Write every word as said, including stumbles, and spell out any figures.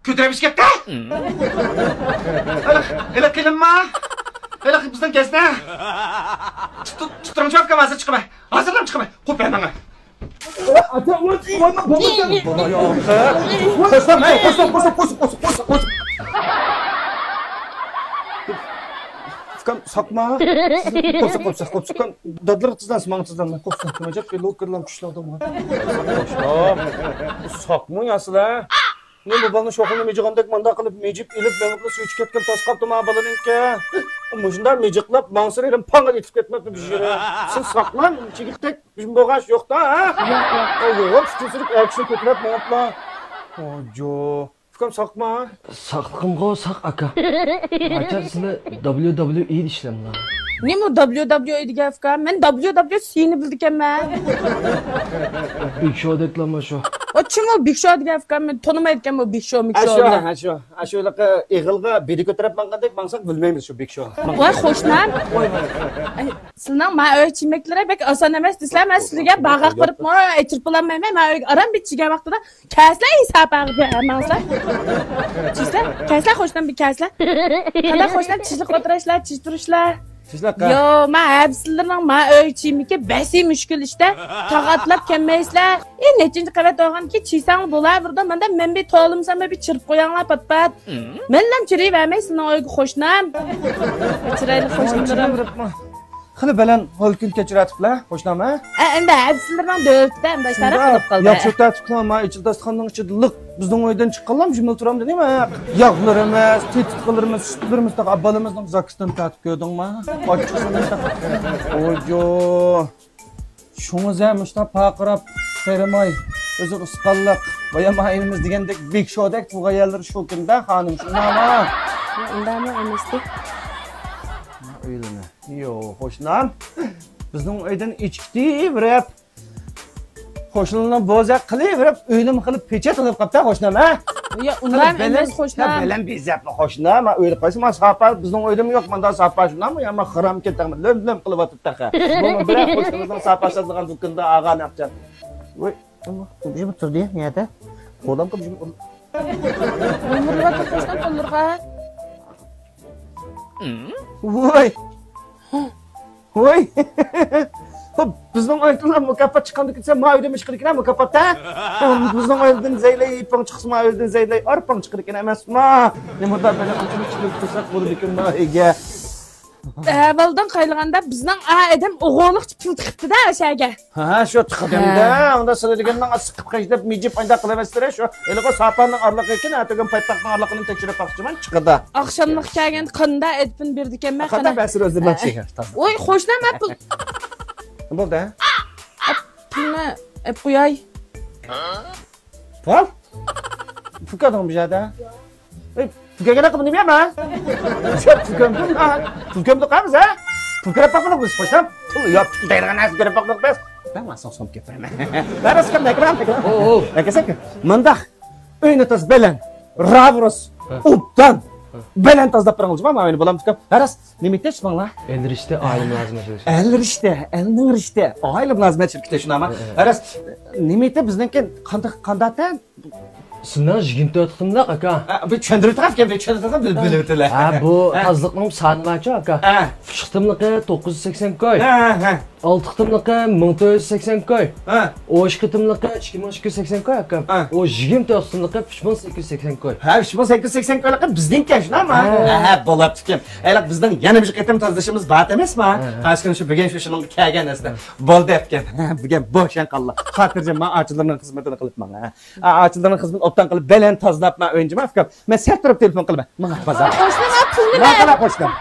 كۆتۈرۈپ ئىچىپ كەتتى. ھېلىق، ھېلىق قېلىنما. ھېلىق بىزنىڭ گەزنە. تۇت-، تۇتۇڭچۇ ئاكام، ھازىر چىقىمەن. ھازىرلا چىقىمەن. قوپ ماڭا. ئاكا، ۋوي، ۋوي، ۋوي. قوشنام، ھەي، قوشنام، قوشنام، قوشنام، قوشنام، قوشنام. ئۇكام، ساقما. قوپسا، قوپسا، قوپسا، ئۇكام. دادلىرىغا تىزلانسا، ماڭا تىزلانما. قوپسا، كۆمەچەپ، لوكېرلام كۈچلۈك ئادەم. قوشنام، ساقمۇ ياسىلا؟ نېمە، بۇ بالىنى شوخلىنى مىجىغاندەك مانداق قىلىپ مىجىپ ئېلىپ، مېڭىپلا سۈيى چىقىپ كەتكەن تاس قاپتۇ ما بالىنىڭكى. مۇشۇنداق مىجىقلاپ ماڭسا يېرىم پاڭ ئېتىپ كەتمەپتۇ بۇ يېرى. سىز ساقلان، چىگىقتەك بولغان ئىش يوقتا، ھە؟ يوق، يوق. ئوي، يوق، پۇتىنى سۈرۈپ ئەر كىشىنى كۆتۈرۈپ مېڭىپلا. ئوجو. ئۇكام ساقما؟ ساقلىقىمغۇ ساق، ئاكا. ئاچا، سىلە دابليۇ دابليۇ ئى دە ئىشلەملا؟ نېمە دابليۇ دابليۇ ئى دېگەن ئۇكام؟ مەن دابليۇ دابليۇ سى نى بىلىدىكەنمەن. بىگ شو دەكلەمما شۇ. ئۇ چىمۇ بىگ شو دېگەن ئۇكام؟ مەن تونۇمايدىكەنمۇ بىگ شو، مىگ شو. ئاشۇ، ئاشۇ، ئاشۇ ھېلىقى ئېغىلغا بېدە كۆتۈرۈپ ماڭغاندەك ماڭساق بىلمەيمىز شۇ بىگ شو. ۋاي قوشنام. ۋاي، ۋاي. ئاي، سىلىنىڭ ما ئۆي چىمەكلىرى بەك ئاسان ئەمەس دېسە، مەن سىلىگە باغاق بېرىپ، ما ئېچىرىپ بولالمايمەن. ما ئۆيگە ئاران بىر چىگەن ۋاقتىدا كەلسىلە ھېساب ئاغىپ ماڭسىلە. چىشلە، كەلسىلە قوشنام بىر كەلسىلە. قانداق قوشنام، چىشلىق ئولتۇراشلا، چىش تۇرۇشلا. چىشلىق. يو، ما ھەپسىلىرىنىڭ ما ئۆي چىمىكى بەسى مۈشكۈل ئىشتە. تاغ ئاتلاپ كەلمەيسىلە. ئى، نەچچىنچى قەۋەت بولغانكى چىساڭ بولۇۋېرىدۇ. ماندا مەن بىر تولۇمسام بىر چىرىپ قوياڭلار پات-پات. مەنلەم چىرىۋەرمەي سېنىڭ ئۆيگە قوشنام. چىرايلىق قوشنىلىرىم. خېلى بەلەن ھول كۈن كەچۈرۈۋېتىپلا، قوشنام، ھە؟ ئە، ئەمدى ھەپسىلىرىنىڭ دۆلىتىدە ئەمدى شۇنداق قىلىپ قالدى. ياخشى تەرتىپ قىلما، ئىچىدە داستىخاننىڭ ئىچىدە لىق، بىزنىڭ ئۆيدىن چىققانلام جىمىلا تۇرامدۇ نېمە؟ ياغلىرىمىز، تېتىتقىلىرىمىز، سۈتلىرىمىز، تاغا بالىمىزنىڭ زاكىسىدىن تارتىپ كۆردۈڭما؟ ئاچچىقسىنى. ئوجو. شۇڭىزە مۇشۇنداق پارقىراپ، سېرىماي، ئۆزى ئۇسقانلىق، بايام ئائىلىمىز دېگەندەك بىگ شودەك تۇغان يەرلىرى شۇ كۈندە خانىم، شۇنداقمۇ؟ ئۇنداقمۇ ئەمەستى. ئۆيلىنى. يو، قوشنام، بىزنىڭ ئۆيدىن ئىچكىتى بېرىپ، قوشنىلارنى بوزەك قىلىۋېرىپ، ئۆيلىمە قىلىپ پېچەت قىلىپ قاپتا، قوشنام، ھە؟ يا، ئۇنداق ئەمەس، قوشنام. بەلەن بىزەپ، قوشنام، ما ئۆيلە قويسا، ما ساپا، بىزنىڭ ئۆيدىمۇ يوق، ماندا ساپا، شۇنداقمۇ؟ يا، ما خىرام كەتتىڭمۇ؟ لۆم-لۆم قىلىۋاتىدۇ تېخى. بولما، بىراق قوشنىمىزنىڭ ساپا ساتىدىغان دۇكىنىدا ئالغان ئاقچام. ۋوي، جىم تۇردى، نەدە؟ قولام قىلىپ جىم. ئۇرۇۋاتىدۇ، قوشنام قوللىرىغا. ۋوي. ۋوي! خوپ، بىزنىڭ ئۆيدىن مۇكاپات چىققاندىكىن، سەن ما ئۆيدىن چىقىدىكىن مۇكاپات، ھە؟ بىزنىڭ ئۆيدىن زەيلەي يىپىڭ چىقسا، ما ئۆيدىن زەيلەي ئارپاڭ چىقىدىكەن ئەمەسما؟ نېمە، بۇنداق بەلەن ئۇچۇرنى چىقىرىپ تۇرساق بولىدىكەن ما ئۆيگە. ئەۋۋەلدىن قايلىغاندا بىزنىڭ ئادەم ئوغۇللۇقچە پۇل تىقىپتىدە ئەشەگە. ھە، شۇ تىقىدىمدە، ھە. ئۇندا سىلە دېگەننىڭ سىقىپ قېشىدەپ مىجىپ ئانداق قىلىۋەتسىلە، شۇ ھېلىقى ساپاننىڭ ئارىلىقى ئىكەن، ئەتىگۈن پايپاقنىڭ ئارىلىقىنى تەكشۈرۈپ باققۇچىمەن، چىقىدۇ. ئاخشاملىق كەلگەندە قانداق ئېتىپىن بېرىدىكەنمەن، قانداق قانداق؟ بەسىر ئۆزى بار شېھەر. ئوي، قوشنام، مەن پۇل. بولدى، ھە؟ پۇلنى ئېپ قوياي. بول. پۇل كەلدىڭمۇ بۇ يەردە؟ ئەي، پۇل كەلگەن ھەققىمۇ نېمە يەمە؟ پۇل كەلدىڭ، پۇل كەلدىڭ قايمىز، ھە؟ پۇل كۆرۈپ باقمىدۇق بىز، قوشنام. پۇل يوق، پۇل دەيدىغان نەرسە كۆرۈپ باقمىدۇق بىز. مەن ماڭا سوڭ سوم كۆپ بېرىمەن. بەرەس كەم، نەگە بېرەم، نەگە بېرەم؟ ئو، ئو. نەگە سەن كەم؟ مۇنداق، ئۆينى تاز بەلەن، رابۇرۇس، ھە. ئوبدان، ھە. بەلەن تازىلاپ بېرىڭلار، جۇما، ماۋۇنى بولامدۇ كەم؟ بەرەس، نېمە ئىتتى ئىسمىڭلار؟ ئەل رىشتە، ئائىلە مۇلازىمەت شىركىتى. ئەل رىشتە، ئەلنىڭ رىشتە، ئائىلە مۇلازىمەت شىركىتى، شۇنداقمۇ؟ ھە، ھە. بەرەس، نېمە ئىتتى بىزنىڭكى قانداق، قانداق؟ سىزنىڭ يىگىرمە تۆت قېتىملىق، ئاكا. ھە، بىر چۈشەندۈرۈۋېتىڭ، بىر چۈشەندۈرۈۋېتىڭ، بىل-، بىلىۋېتىلە. ھە، بۇ ھە. تازىلىقنىڭ سانى بارچۇ، ئاكا. ھە. ئۈچ قېتىملىقى توققۇز يۈز سەكسەن كوي. ھە، ھە، ھە. ئالتە قېتىملىقى مىڭ تۆت يۈز سەكسەن كوي. ھە. ئون ئۈچ قېتىملىقى ئىككى مىڭ ئىككى يۈز سەكسەن كوي، ئاكا. ھە. ئۇ يىگىرمە تۆت قېتىملىقى ئۈچ مىڭ سەككىز يۈز سەكسەن كوي. ھە، ئۈچ مىڭ سەككىز يۈز سەكسەن كويلۇقى بىزنىڭكى شۇنداقمۇ؟ ھە. ھە، بولاپتىكەن. ھېلىقى بىزنىڭ يەنە بىر قېتىم تازىلىشىمىز بار ئەمەسمۇ؟ ھە، ھە. قاچقىن شۇ بۈگۈن شۇ شۇنىڭغا كەلگەن ئەسلى. ھە. بولدى دەپكەن. بۈگۈن بوشاڭ قاللا. خاتىرجەم، ما ئاچىلىرىنىڭ خىزمىتىنى قىلىپ ماڭا. ئا، ئاچىلىرىنىڭ خىزمىتىنى ئوبدان قىلىپ، بەلەن تازىلاپ، ما ئۆينى جىما ئۇكام. مەن سەل تۇرۇپ تېلېفون قىلىمەن. ماڭا بازار. قوشنام، پۇلنى ماڭا بەر. قوشنام.